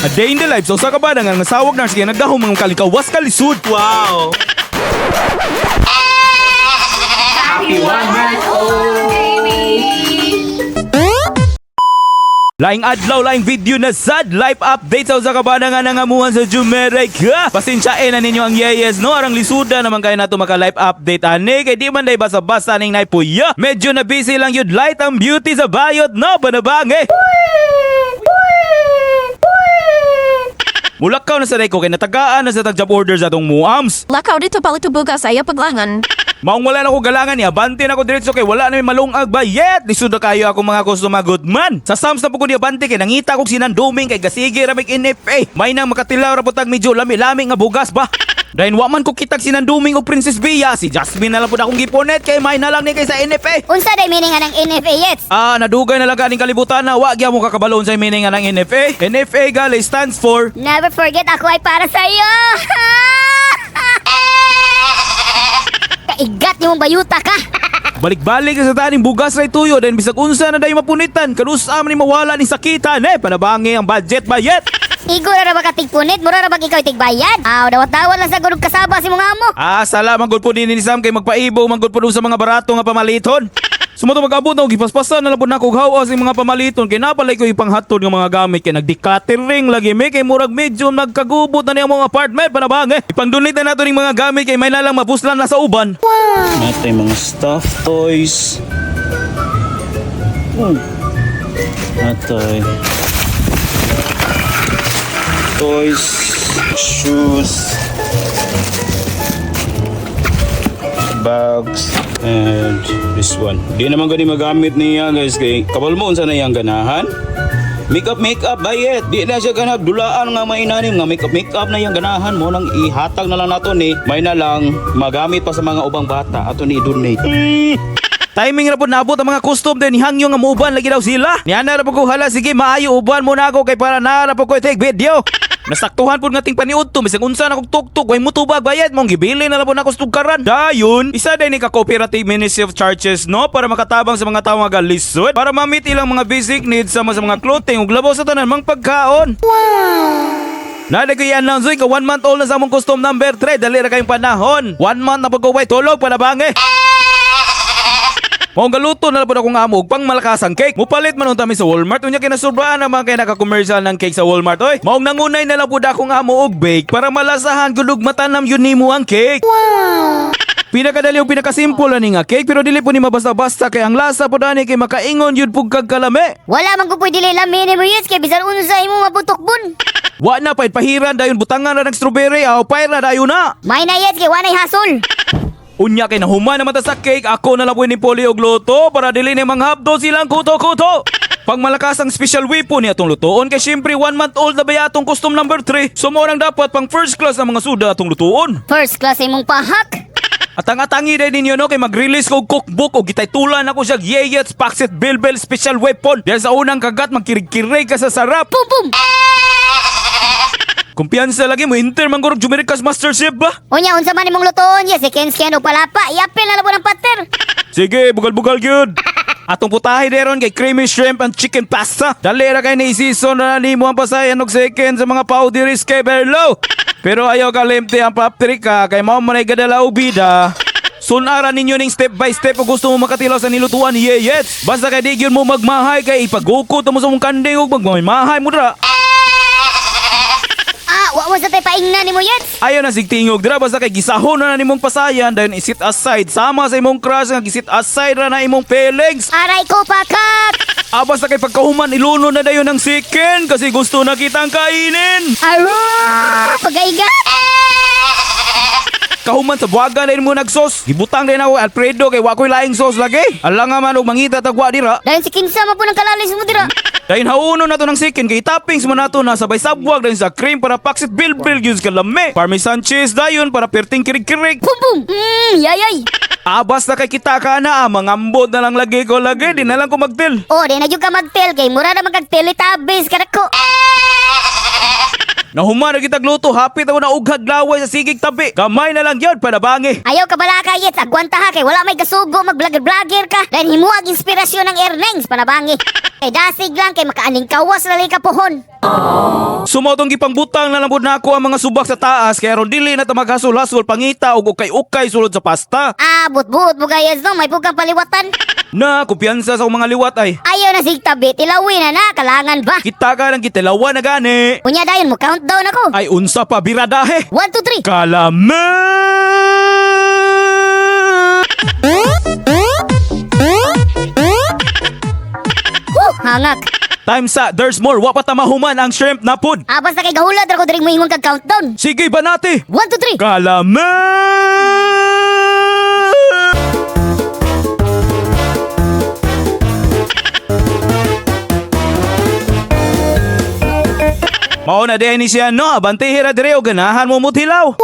A day in the life sa usa ka bana nga nasawag na sige nagdahom mga kalikawas kalisod. Wow. Happy 1 month old, baby! Laing adlaw, laing video na sad life update sa usa ka bana nga nangamuhan sa Jamaica. Pasensyain na ninyo ang yeyes, no, arang lisuda naman kayo nato maka life update ani kay di man day basa-basa ning naipuya. Medyo na busy lang yun, light ang beauty sa bayot, no, panabangi. Mulakaw na sa ko kay natagaan na sa tag job orders atong muams. Lakaw dito palit og bugas ayaw paglangan. Maong wala na ko galangan niya, abante na ko diretso kay wala na may malungag ba yet. Lisod na kayo ako mga customer, good man. Sa Sam's na po ko niabante kay nangita kog sinanduming kay gasige ra mig NFA. May nang makatilaw ra putag medyo lami-lami nga bugas ba. Dahil wa man ko kitag sinanduming og Princess Bea, si Jasmine na lang pud akong giponet kay may na lang ni kay sa NFA. Unsa day meaning anang NFA, yets? Ah, nadugay na lang kaning kalibutan na wa gyud mo kakabalon sa meaning nga ng NFA. NFA gali stands for Never forget, ako ay para sa iyo. Kaigat ni mong bayuta ka. Balik-balik sa taning bugas ray tuyo then bisag unsa na day mapunitan kanusa man ni mawala ni sakitan eh panabangi ang budget bayet. Igo na ra ba ka tigpunit? Mura ra ba ikaw tigbayad? Aw, dawat-dawat lang sa gurug kasaba si mong amo. Ah, sala man gud po ni Sam kay magpaibo man gud po sa mga barato nga pamaliton. Sumoto mag-abot na og gipaspasan na lang po na kog hawas ang mga pamaliton kay napalay ko ipanghatod nga mga gamit kay nagdecluttering lagi mi kay murag medyo nagkagubot na niya mga apartment panabang eh. Ipangdonate na nato ning mga gamit kay may nalang mapuslan na sa uban. Natay mga stuffed toys. Natay. Toys, shoes, bags, and this one. Di naman gani magamit niya, guys, kay kabalo mo unsa na iyang ganahan. Makeup makeup bayet. Di na siya ganag dulaan nga mainanim nga makeup makeup na iyang ganahan mo nang ihatag na lang nato ni may na lang magamit pa sa mga ubang bata ato ni i-donate. Timing ra po naabot ang mga custom din hangyo nga muuban lagi daw sila. Niana ra po ko, hala sige, maayo, uban mo na ako kay para na ra po ko take video. Nasaktuhan po nga ting paniudto bisag unsa na kog tugtog way mutubag bayad mong gibili na lang po nako sa tugkaran. Dayon, isa din ni ka cooperative ministry of churches, no, para makatabang sa mga tawo nga lisod para ma-meet ilang mga basic needs sama sa mga clothing ug labaw sa tanan mang pagkaon. Nada ko i-announce ka 1 month old na sa among custom number 3. Dali ra kayong panahon. 1 month na pagkuway tulog panabang eh. Mao galuto na lang po akong amo og pang malakasang cake. Mupalit man unta mi sa Walmart unya kinasurbraan ang mga kay naka-commercial ng cake sa Walmart oy. Maong nangunay na lang pud akong amo og bake para malasahan gud ug matanam yun nimo ang cake. Pinakadali ug pinakasimple ani nga cake pero dili po ni mabasta-basta kay ang lasa po ani kay makaingon yun pug kag kalame. Wala man ko pwede dili lami nimo, yets, kay bisan unsa imo mabutukbon. Wa na pa'y pahiran dayon butangan ra ng strawberry aw payra dayon na. May na, yets, kay wa nay hasol. Unya kay nahuman naman ta sa cake, ako na lang po ni Poli og luto para dili ni manghapdo silang kuto-kuto. Pang malakas ang special weapon niya atong lutuon kay syempre 1 month old na ba atong custom number 3. So mo nang dapat pang first class ang mga suda atong lutuon. First class imong pahak. Atang-atangi din ninyo, no, kay mag-release ko og cookbook og gitaytulan ako siya Yeyets Paxit Bilbel Special Weapon. Dahil sa unang kagat magkirig-kirig ka sa sarap. Pum pum. Kumpiyansa lagi mo enter man gurog Jumerica's Master Chef ba? Unya unsa man imong lutoon, yes, si Ken Sken o palapa, iapil na lang po ng pater. Sige, bugal-bugal gyud. Atong putahe deron kay creamy shrimp and chicken pasta. Dali ra kay ni season na nimo ang pasayan og second sa mga powdery kay Berlo. Pero ayaw kalimti ang paprika kay mao man ay gadala og bida. Sunara ninyo ning step by step kung gusto mo makatilaw sa nilutuan ni Yeyets. Basta kay di gyud mo magmahay kay ipagukot mo sa mong kanding ug magmahay mo dra. Ah, wa mo sa tay paingnan nimo, yets. Ayaw na sig tingog dira basta kay gisahon na na nimong pasayan dayon isit aside sama sa imong crush nga gisit aside ra na imong feelings. Aray ko, pakak. Abas na kay pagkahuman iluno na dayon ng chicken kasi gusto na kitang kainin. Arr! Pagaiga. Kahuman sa buwagan na mo nagsos. Gibutang din ako Alfredo kay wa ko'y laing sauce lagi. Ala nga man og mangita tagwa dira. Dayon si kinsa man po ng kalalis mo dira. Dayon hauno na to ng chicken kay toppings mo na to na sabay sabwag dayon sa cream para paksit bilbil gyud sa kalami. Parmesan cheese dayon para perting kirig-kirig. Pum pum. Yayay. Abas na kay kita ka na, ah, mangambot na lang lagi ko lagi, di na lang ko magtil. Oh, di na jud ka magtel kay mura na magkag Teletubbies kanako. Nahuman na kitag luto, hapit ako na ughag laway sa sigig tabi. Gamay na lang yun, panabangi. Ayaw ka balaka, yets, agwanta ha kay wala may kasugo, mag-vlogger-vlogger ka. Dahil himuag inspirasyon ng earnings panabangi. Kay dasig lang kay makaaning kawas na lang kapuhon. Sumotong gipangbutang na lang pud nako ang mga subak sa taas kay aron dili na ta maghasol-hasol pangita og ukay-ukay sulod sa pasta. Ah, but-buot mo gayas no, may pugang paliwatan. Na, kumpiyansa sa akong mga liwat ay. Ayaw na sig tabi, tilawin na na, kalangan ba? Kita ka ng gitilawan na gani. Unya dayon mo countdown ako. Ay unsa pa biradahe. 1, 2, 3. Kalame! Huh, hangak. Time sa there's more. Wa pa ta mahuman ang shrimp na pud. Ah, basta kay gahulad ra ko diri mo ingon kag countdown. Sige ba nati? 1, 2, 3. Kalame! Mao na diay ni siya no, abante hira dire og ganahan mo mutilaw.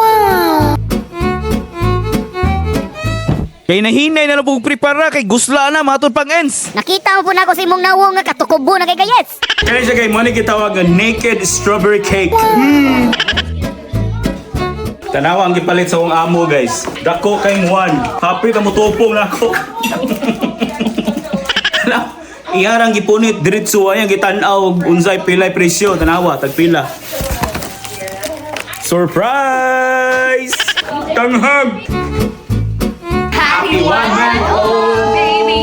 Kay nahinay na lang pong prepara kay gusla na matod pang ends. Nakita mo po na ako sa imong nawong nga katukubo na kay gayets. Kani siya kay mo ni gitawag nga naked strawberry cake. Tanawa ang gipalit sa akong amo, guys. Dako kay Juan. Happy ka mo tupong na ako. Iyarang gipunit diretso ay ang gitan-aw unsay pilay presyo tanawa tagpila. Surprise! Tanghag! Happy 1 month old, baby!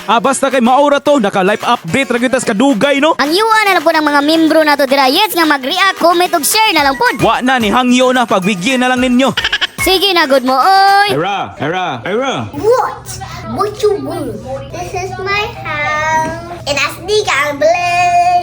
Ah, basta kay maura to, naka live update ra gyud tas kadugay no. Ang yuan na lang po ng mga membro na to dira yes nga mag-react, comment ug share na lang po. Wa na ni hangyo na pagbigyan na lang ninyo. Sige na good mo oy. Era, era, era. What? What you want? This is my house. And I sneak out blue.